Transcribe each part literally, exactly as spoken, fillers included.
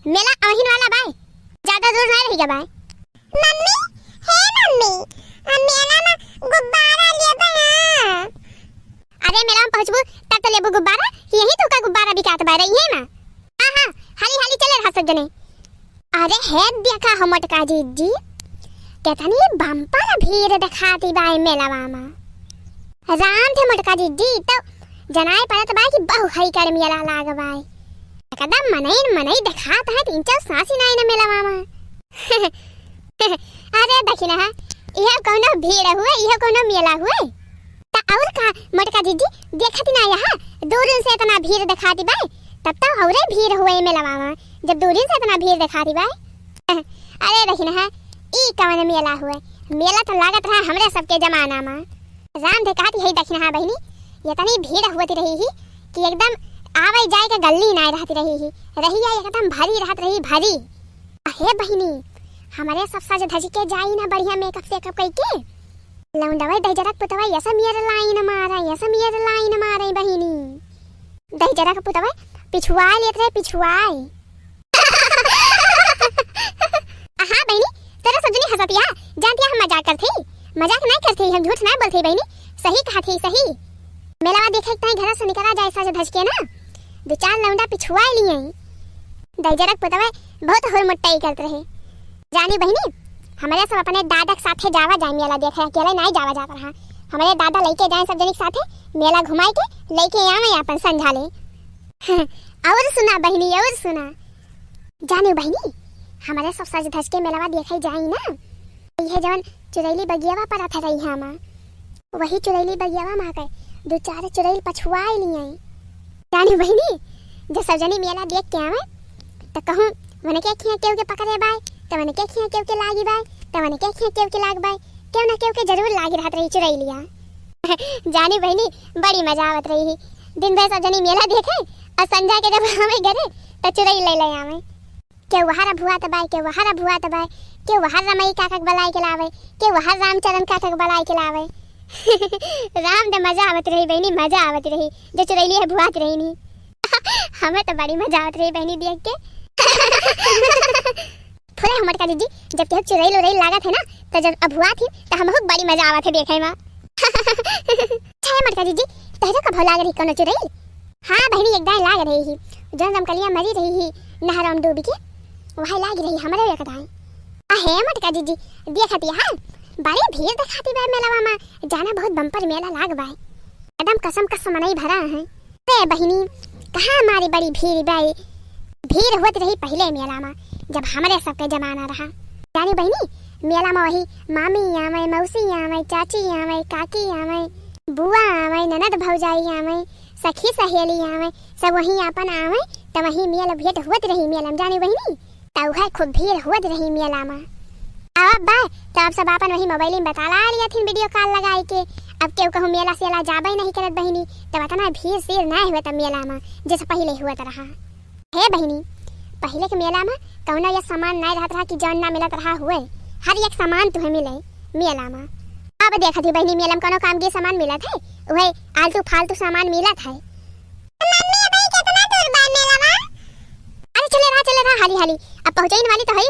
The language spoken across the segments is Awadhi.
मेला अबहिन वाला बाय, ज्यादा दूर नाहीं रहि गा बाय। मम्मी, हे मम्मी, हम मेला मा गुब्बारा लेबे हैं। अरे मेला मा पहुँचबू तब तो लेबू गुब्बारा, यहीं तो का गुब्बारा बिकात बाय रही है ना। हाँ हाँ, हाली हाली चले रहा सब जने। अरे हे देखा हो मोटका जिज्जी, केतनी बम्पर भीड़ देखाती बाय मेलवा मा। राम थे मोटका जिज्जी, तो जनाए पड़त बाय कि बहु हई कर मेला लाग बाय। एकदम मनई न मनई देखात है, तीन चार सांसी नाई न मेलवा मा। अरे दखिनहा, इहे कौनो भीड़ हुए, इहे कौनो मेला हुए। त और का मोटका जिज्जी, देखत ना यहाँ दूरिन से इतना भीड़ देखाती बाय, तब तो औरे भीड़ हुए मेलवा मा, जब दूरिन से इतना भीड़ देखाती बाय। अरे दखिनहा, ई कवन मेला हुए? मेला तो लागत रहा हमरे सबके जमाना मा। राम दे कहती है दखिनहा बहिनी, इतनी भीड़ होती रही ही कि एकदम आवे जाए के गल्ली नाय रहती रही ही, रहिया एकदम भरी रहत रही, भरी। अहे बहिनी, हमरे सब सज धज के जाई ना बढ़िया मेकअप सेकअप कइके। लौंडवा दहिजरक पुतवा ऐसा मेर लाइन मारे, ऐसा मेर लाइन मारे बहिनी। दहिजरक पुतवा पिछुआए लेत रहे, पिछुआए। हाँ बहिनी, तोरा सब जनी हंसतिया, जानतिया हम मजाक करत हई, मजाक नाय करत हई, हम झूठ नाय बोलत हई बहिनी, सही कहत हई, सही। मेलवा देखे के ताई घर से निकला जाए सज धज के ना, दो चार लौंडा पिछुआए लिए। दहिजरक पुतवा बहुत हुरमुट्टई करत रहे। जानी बहिनी, हमरे सब अपने दादा के साथे जावा जाए मेला देखे, अकेले नाय जावा जात रहा। हमरे दादा लइके जाए सब जनी के साथे, मेला घुमाए के लइके आवे अपन संझा ले। और सुना बहिनी, और सुना। जानी बहिनी, हमरे सब सज धज के मेलवा देखे जाई ना, इहे जवन चुरैली बगियावा परत रही हमा, वही चुरैली बगियावा मा के दो चार चुरैल पछुआए लिए। जानी बहिनी, जब सब जनी मेला देख के आवे, त कहूँ वनके खिया केहू के पकड़े बाय, त वनके खिया केहू के लागी बाय, त वनके खिया केहू के लाग बाय, केहू ना केहू के जरूर लागी रहत रही चुरैलिया। जानी बहिनी, बड़ी मजा आवत रही। दिन भर सब जनी मेला देखे, और संझा के जब आवे घरे, त चुरैल ले ले आवे। के वहर भुआत बाय, के वहर भुआत बाय, के वहर रमई काका के बलाय के लावे, के वहर रामचरण काका के बलाय के लावे। राम दे मजा आवत रही बहिनी, मजा आवत रही, जो चुरैली है भुआत रही नी। हमें तो बड़ी मजा आवत रही बहिनी देख के। फुरे हमर का जिज्जी, जब केहू चुरैल उरैल लागत है ना, तो जब अभुआत ही, तो हमहू के बड़ी मजा आवत है देखे मा। अच्छा है मोटका जिज्जी, तोहरो का भौ लाग रही कौनो चुरैल? हाँ बहिनी, एक दाई लाग रही ही, जौन रमकलिया मरी रही ही नहरवा में डूबी के, वही लाग रही हमरे एक दाई। अहे मोटका जिज्जी, देखत यहाँ बड़ी भीड़ देखाती बा मेलवा मा, जाना बहुत बम्पर मेला लाग बा, एकदम कसम कसम मनई भरा है। अरे बहिनी, कहाँ मारी बड़ी भीड़ बाई, भीड़ होत रही पहिले मेला मा, जब हमरे सबके जमाना रहा। जानी बहिनी, मेला मा वही मामी आवे, मौसी आवे, चाची आवे, काकी आवे, बुआ आवे, ननद भौजाई आवे, सखी सहेली आवे, सब वही आपन आवे, त वही मेल भेंट होत रही मेला मा। जानी बहिनी, त उहे खूब भीड़ होत रही मेला मा। अब बा, त अब सब आपन वही मोबाइल मा बतला लिया थिन video call लगाई के। अब केहू कहूँ मेला सेला जाबे नहीं करत बहिनी, तब इतना भीड़ सीड़ नाय हुए तब मेला मा, जैसे पहिले हुआ त रहा। हे बहिनी, पहिले के मेला मा कौनो ये सामान नाय रहत रहा कि जौन ना मिलत रहा हुए, हर एक सामान तुहे मिले मेला मा। अब देखत ही बहिनी, मेला मा कौनो काम के सामान मिलत है, उहे आलतू फालतू सामान मिलत है। मम्मी, अबे कितना दूर बा मेला मा? अरे चले रहा, चले रहा, हाली हाली, अब पहुँचे वाली तो है।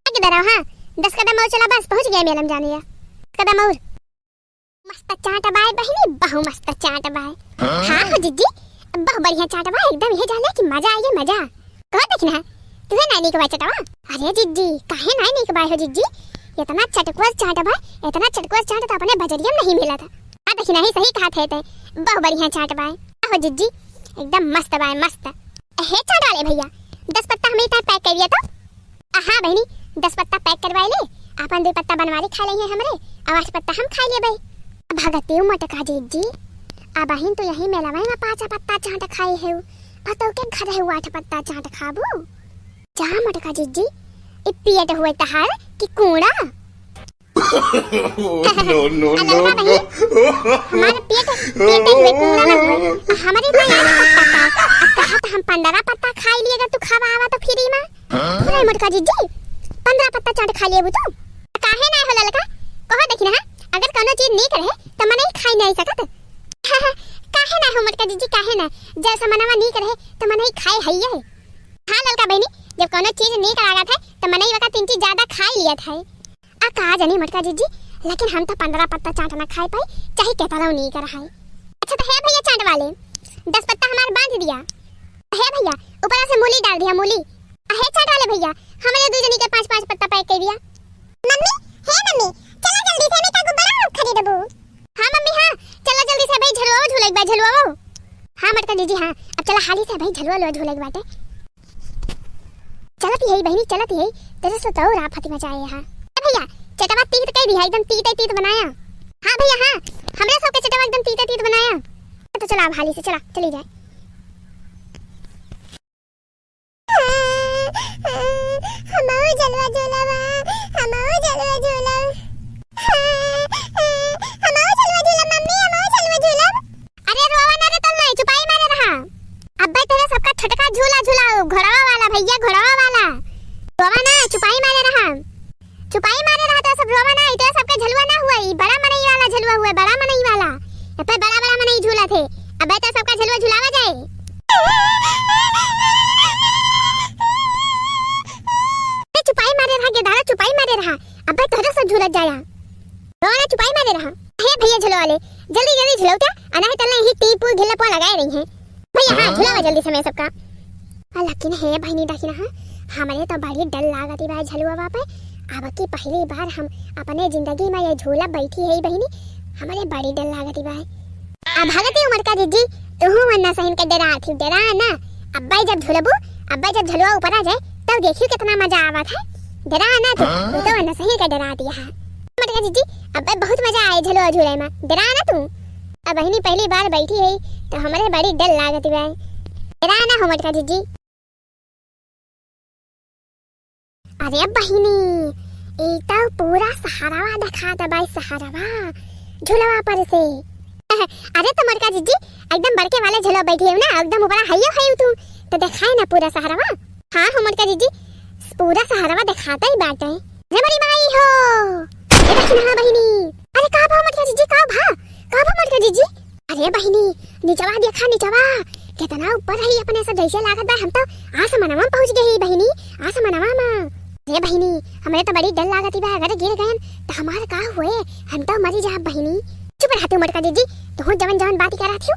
आगे दे रहा, हाँ, दस कदम और चला, बस पहुँच गया मेला मा जाने या। कदम और। मस्त चाट बाय बहिनी, बहु मस्त चाट बाय। हाँ? हाँ हो जिज्जी, बहु बढ़िया चाट बाय, एकदम ये जाने कि मजा आइए मजा। कहो देखना, तुहे नाय नीक बाय चटवा? अरे जिज्जी, काहे नाय नीक बाय हो जिज्जी? इतना चटकुआ चाट बाय, इतना चटकुआ चाट तो अपने बजरिया मा नहीं मिला था। हाँ देखना ही सही कहा थे ते, बहु बढ़िया चाट बाय। आहो जिज्जी, एकदम मस्त बाय मस्त। हे चाट वाले भैया, दस पत्ता हमें इतना pack करिए तो। आ, हाँ बहिनी, दस पत्ता pack करवाए ले, आपन दो पत्ता बनवारी खा लेइहे हमरे, और आठ पत्ता हम खा लेबे। भगतियो मोटका जिज्जी, अबहिन तो यही मेलवा मा पाँच पत्ता चाट खाए है, और तो के घर है आठ पत्ता चाट खाबू? जा मोटका जिज्जी, ई पेट हुए तहार कि कूड़ा? No, no, आ ललका no, बहिनी, no। हमार पेट, पेट हुए, कूड़ा ना हुए। आ हमरे तो यहाँ पत्ता का, आ कहा तो हम पन्द्रह पत्ता खाई लिए, अगर तू खावा आवा तो free मा। हाँ? अरे मोटका जिज्जी, पन्द्रह पत्ता चाट खा लिए तू? काहे ना हो ललका? कहो देखी ना, अगर कौनो चीज नीक रहे, तो मनई खाई नहीं सकत। काहे ना हो मोटका जिज्जी, काहे ना? जैसा मनवा नीक रहे, तो मनई खाए है ये। हाँ ललका बहिनी, जब कउनो चीज नीक लागत है, त मनई वका तीन चीज ज्यादा खाइ लियत है। आ का जानी मोटका जिज्जी, लेकिन हम त पन्द्रह पत्ता चाट ना खाइ पाई, चाहे केतनो नीक रहै। अच्छा त हे भइया चाट वाले, दस पत्ता हमार बाँध दिया। हे भइया, ऊपरा से मूली डाल दिया, मूली। आ हे चाट वाले भइया, हमरे दुइ जनी के पाँच पाँच पत्ता pack कइ दिया। मम्मी, हे मम्मी, चला जल्दी से, हमें का गुब्बारा खरीदबू? हाँ मम्मी, हाँ, चला जल्दी से भाई, झलुआ झूले के बा, झलुआ। हाँ मोटका जिज्जी, हाँ, अब चला हाली से भाई, झलुआ लो झूले के बाटे। चलत ही है बहिनी, चलत ही है, तेरे से तो और आफत मचाए यहाँ। ए भइया, चटवा तीत कइ दिया, एकदम तीत तीत बनाया। हाँ भइया, हाँ, हमरे सबके चटवा एकदम तीत तीत बनाया। तो चला अब हाली से, चला, चली जाए। हमहू झलुआ झूलब, हमहू झलुआ झूलब। हमहू झलुआ झूलब, मम्मी, हमहू झलुआ झूलब। अरे रोवा ना रे, तब नहीं, चुपाई मारे रहा। अब्बे तोरे सबका छोटका झूला झुलाओ, घोड़वा वाला भइया, घोड़वा वाला। रोवा ना, चुपाई मारे रहा। चुपाई मारे रहा तो सब रोवा ना, इतना सबका झलुआ ना हुआ, ई बड़ा मनई वाला झलुआ हुआ, बड़ा मनई वाला। ए पे बड़ा बड़ा मनई झूला थे, अबे तो सबका झलुआ झुलावा जाए। ए, चुपाई मारे रहा, गेदारा चुपाई मारे रहा, अबे तोहरे सब झूलत जाया। रोवा ना, चुपाई मारे रहा। हे भइया झलुआ वाले, जल्दी जल्दी झुलौता, अनाहे तले ही टीपू घिल्ला पो लगाए रही हैं। भइया, हाँ, हाँ। झुलावा जल्दी समय सबका। आ, लेकिन हे बहिनी, देखी ना, हाँ, हमरे तो बड़ी डर लागत बा झलुआ पे। अब की पहली बार हम अपने जिंदगी में ये झूला बैठी है बहिनी, हमरे बड़ी डर लागत बा। अब भगती उमर का जिज्जी, तुहू वन्ना सहिन के डरा थी, डरा ना। अब्बे जब झुलबू, अब्बे जब झलुआ ऊपर आ जाए, तब देखियो कितना मजा आवत है। डरा ना तू, तू तो वन्ना सहिन के डरा दिया है। उमर का जिज्जी, अब्बे बहुत मजा आए झलुआ झूले में, डरा ना तू। अब बहिनी पहली बार बैठी है, तो हमरे बड़ी डर लागत बा। डरा ना हो मोटका जिज्जी। अरे बहिनी, ई तो पूरा सहरवा देखात बा, सहरवा, झुलवा पर से। अरे तो मोटका जिज्जी, एकदम बड़के वाले झुलवा बैठी है ना, एकदम ऊपर हाइयो है तू, तो देखाए ना पूरा सहरवा। हाँ हो मोटका जिज्जी, पूरा सहरवा देखात ही बाटे। अरे मोरी माई हो, ए देखी ना बहिनी। अरे का भा मोटका जिज्जी, का भा, का भा मोटका जिज्जी? अरे बहिनी, निचवा देखा, निचवा, कितना ऊपर है अपने सब, जैसे लागत बा हम तो आसमानवा में पहुँच गए ही बहिनी, आसमानवा में। अरे बहिनी, हमरे तो बड़ी डर लागत बा, अगर गिर गए तो हमार का हुए, हम तो मरी जाब बहिनी। चुप रहा तू मोटका जिज्जी, तू जवन जवन बात करत हियो,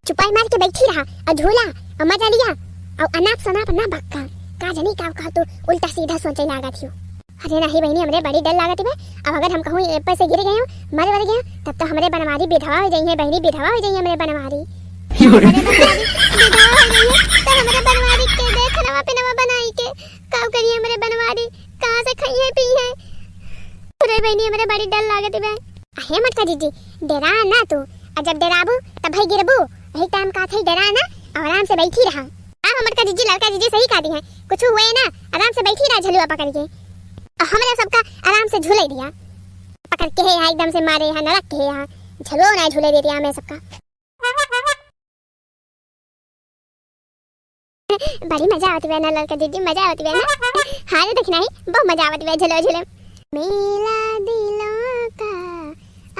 चुपाई मार के बैठी रहा और झूला और मजा लिया और अनाप शनाप ना बक्का। का जानी का, का तू उल्टा सीधा सोचे लागत हियो। अरे नहीं बहिनी, हमरे बड़ी डर लागत बा। अब अगर हम कहूँ ए पे से गिर गए हो, मर वर गए हो, तब तो हमरे बनवारी विधवा हो जाई है बहिनी, विधवा हो जाई है हमरे बनवारी। हमरे बनवारी विधवा हो जाई है, तो हमरे बनवारी के देखनवा पिनवा बनाई के का करी हमरे बनवारी, कहाँ से खाई है पी है? अरे बहिनी, हमरे बड़ी डर लागत बा। अहे मोटका जिज्जी, डरा ना तू, और जब डराबू तब भाई गिरबू, यही टाइम का थे, डरा ना और आराम से बैठी रहा। हाँ मोटका जिज्जी, ललका जिज्जी सही कहा दी है, कुछ हुए ना, आराम से बैठी रहा झलुआ पकड़ के। और हमरे सबका आराम से झूले दिया, पकड़ के है यहाँ एकदम से मारे यहाँ नरक के है यहाँ, झलुआ ना झूले देती हमें सबका। बड़ी मजा आवत बा ना ललका जिज्जी, मजा आवत बा ना। हाँ रे देखना ही, बहुत मजा आवत बा झूले झूले। मेला दिलों का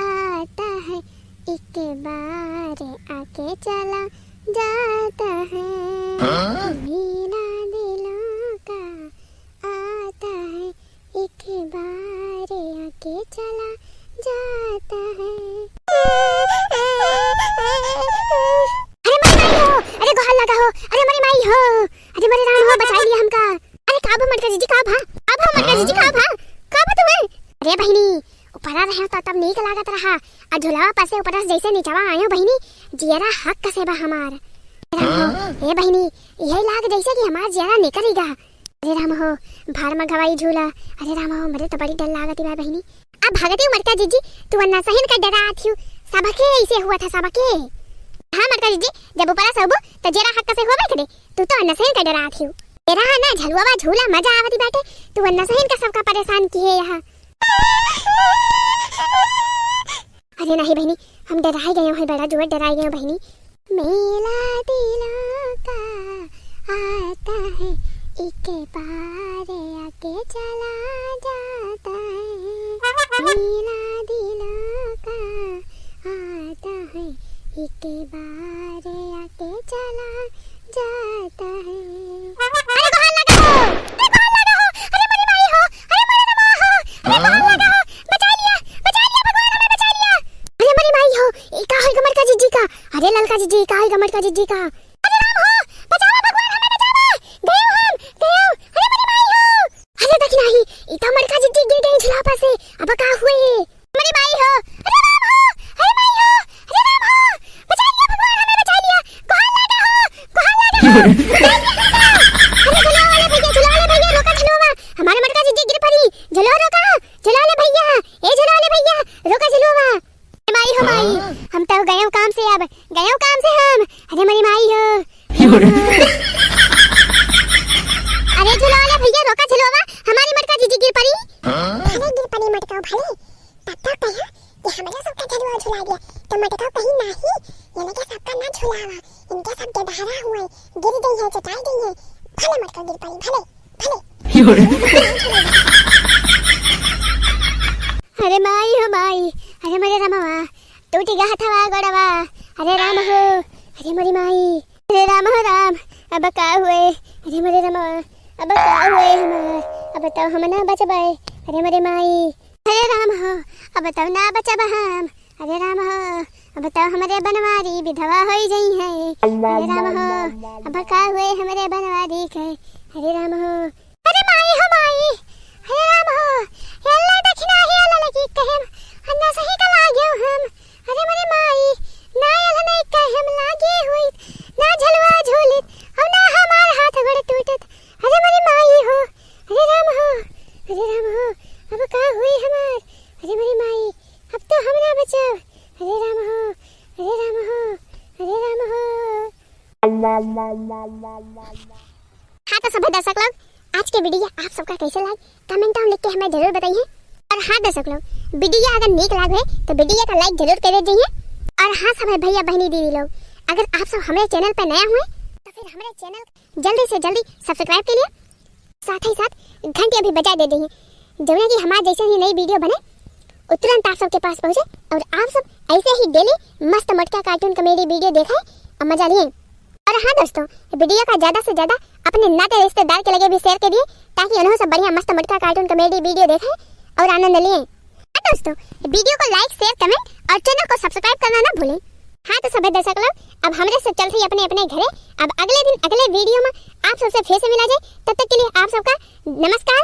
आता है, एक बार आके चला जाता है। हाँ? मेला दिलों का आता है, एक बार आके चला जाता है। अरे मोरी माई हो, अरे गोहर लगा हो, अरे मोरी माई हो, अरे मोरे राम हो, बचाई लिया हमका। अरे का भा मोटका जिज्जी, का भा, का भा मोटका जिज्जी, का भा, का भा तुम्हें? अरे बहिनी, ऊपरा रहे तो तब नीक लागत रहा, आ झुलवा पर से ऊपरा से जैसे निचवा आयो बहिनी, जियरा हक से बा हमार। राम हो, ए बहिनी, यही लाग जैसे कि हमार जियरा निकल ही गा। अरे राम हो, भाड़ में गवाई झूला। अरे राम हो, मरे तो बड़ी डर लागत बा बहिनी। अब भगती मोटका जिज्जी, तू अन्ना सहिन का डरा आथियो, सबके ऐसे हुआ था सबके। हाँ मोटका जिज्जी, जब ऊपरा से होबो तो जेरा हक से होबे करे, तू तो अन्ना सहिन का डरा आथियो। तेरा ना झलुआ झूला मजा आवती बाटे, तू अन्ना सहिन का सबका परेशान किहे यहाँ। अरे नहीं बहिनी, हम डराई गए हैं, बड़ा जोर डराई गए हैं बहिनी। मेला दिलों का आता है, एक बार आके चला जाता है। मेला दिलों का आता है, एक बार आके चला जाता है। अरे ई का होइगा मटका जिज्जी का? अरे राम हो, बचावा भगवान, हमें बचावा। गयो हम, गयो। अरे मोरी माई हो। अरे देखी नाही, ई तो मटका जिज्जी गिर गई झुलावा से। अब का हुए? मोरी माई हो। अरे राम हो, अरे माई हो, अरे राम हो। बचा लिया भगवान, हमें बचा लिया। गोहार लागा हो, गोहार लागा हो। अरे झुलावा वाले भैया, झुलावा वाले भैया, रोका झुलावा। हमारे मटका जिज्जी गिर पड़ी। झुलावा रोका, झुलावा वाले भैया, ए झुलावा वाले भैया, रोका झुलावा। ए माई हो माई, हम तो गयो काम से, अब गयो काम से हम। अरे मोरी माई हो। अरे झुलावा वाले भैया, रोका झुलावा, हमारी मटका जिज्जी गिर पड़ी। भले गिर पड़ी मटका, भले। तब तो कहा कि हमरा सबका झुलवा झुला दिया, तो मटका कहीं नाही, ये लगे सबका ना झुलावा, इनके सब के डहरा हुए, गिर गई है, चटाई गई है, भले मटका गिर पड़ी, भले। अरे माई हो माई, अरे मोरे रामवा, टूटी गा हथवा गोड़वा, अरे राम हो, अरे मोरी माई, अरे राम हो राम, अब का हुए, अरे मोरे रामवा, अब का हुए हमार, अब तो हम ना बचबे, अरे मोरे माई, अरे राम हो, अब तो ना बचब हम, अरे राम हो, अब तो हमरे बनवारी विधवा होई जइहैं। अरे राम हो, अब का हुए हमरे बनवारी के। अरे राम हो, अरे माई हो माई, अरे राम हो, हे अल्लाह दखिना, हे अल्लाह लगी कहेम, अन्ना सही का लाग्यो हम। अरे मोरे माई, ना अल्लाह नहीं कहेम लागे हुई, ना झलवा झूलित, अब ना हमार हाथ गोड़ टूटत। अरे मोरे माई हो, अरे राम हो, अरे राम हो, अब का हुई हमार? अरे मोरे माई, अब तो हम ना बचब। अरे राम हो, अरे राम हो, अरे राम हो। हाँ तो सभी दर्शक लोग, आज के video आप सबका कैसे लाग, comment में लिख के हमें जरूर बताइए। और हाँ दर्शक लोग, video अगर नीक लाग है तो video का like जरूर कर दीजिए। और हाँ सभी भैया बहनी दीदी लोग, अगर आप सब हमारे channel पर नया हुए तो फिर हमारे channel जल्दी से जल्दी subscribe के लिए साथ ही साथ घंटिया भी बजा दे दीजिए, जौने कि हमार जैसे ही नई video बने वो तुरंत आप सबके पास पहुँचे और आप सब ऐसे ही daily मस्त मटका cartoon comedy video देखें और मजा लिए। और हाँ दोस्तों, video का ज्यादा से ज्यादा अपने नाते रिश्तेदार के लगे भी share करिए, ताकि उन्हों सब बढ़िया मस्त मटका cartoon comedy video देखें और आनंद लिए। हाँ दोस्तों, video को like, share, comment और channel को subscribe करना ना भूलें। हाँ तो सभी दर्शक लोग, अब हमरे सब चलते ही अपने अपने घरे। अब अगले दिन अगले video में आप सबसे फिर से मिला जाए। तब तक के लिए आप सबका नमस्कार।